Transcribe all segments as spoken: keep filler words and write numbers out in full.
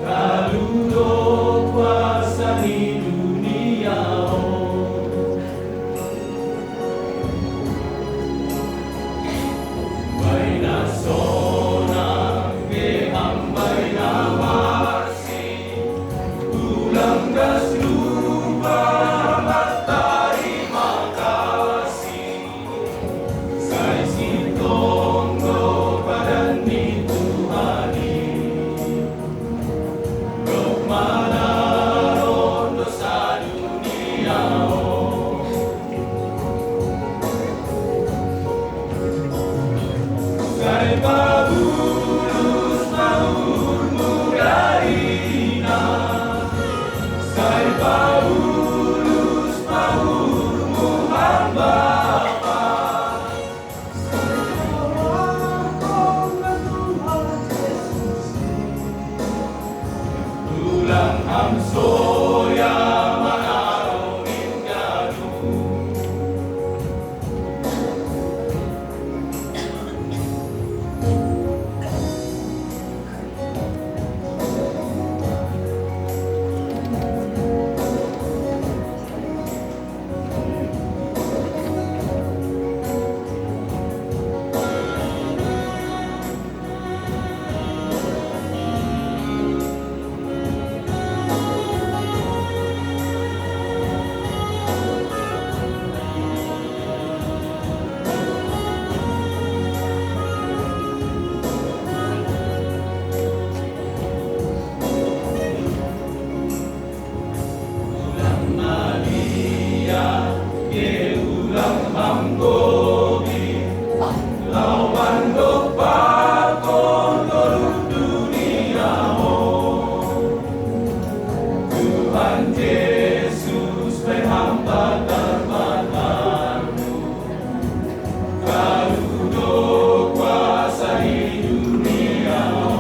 Kalu do kuasa ni dunia o, baina sonang be hamba baina marsi, tulang das lupa batarima kasih. Sai sintong do padan ni Tuhan i, dok manaron do sadunia o. Sai pabulus paurmu darina, sai pabulus paurmu hamba. Tulang ham soya manarong inggalu. Ulang malia, ye ulang manggobi, lawan do pakon do dunia o. Tuhan Jesus, bai hamba tarbatar, kalu do kuasa ni dunia o.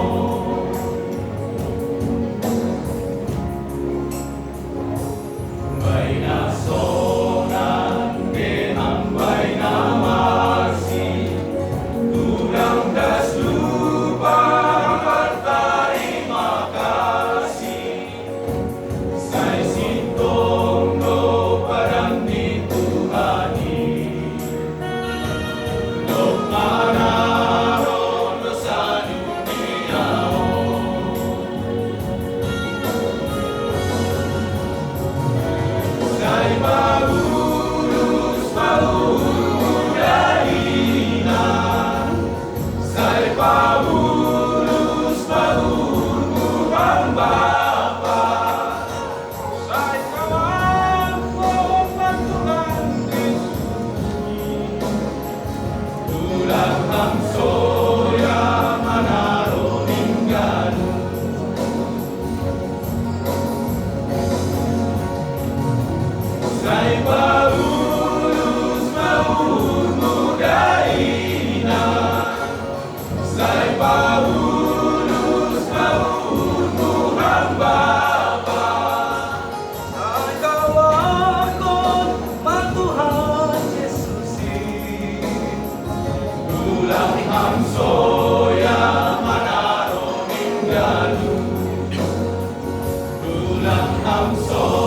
Baina sonang be hamba baina marsi, tulang das lupa batarima kasih. Sai sintong do padan ni Tuhan i, dok manaron do sadunia o. Sai pabulus paurmu darina, sai pabulus paurmu hamba. Sai kawan ko patuhan Yesus, tulang ham soya manarong inggalu. Sai pabulus paurmu darina, sai pabulus paurmu hamba. Sai kawan ko patuhan Yesus i, tulang ham soya manarong inggalu. Tulang ham soya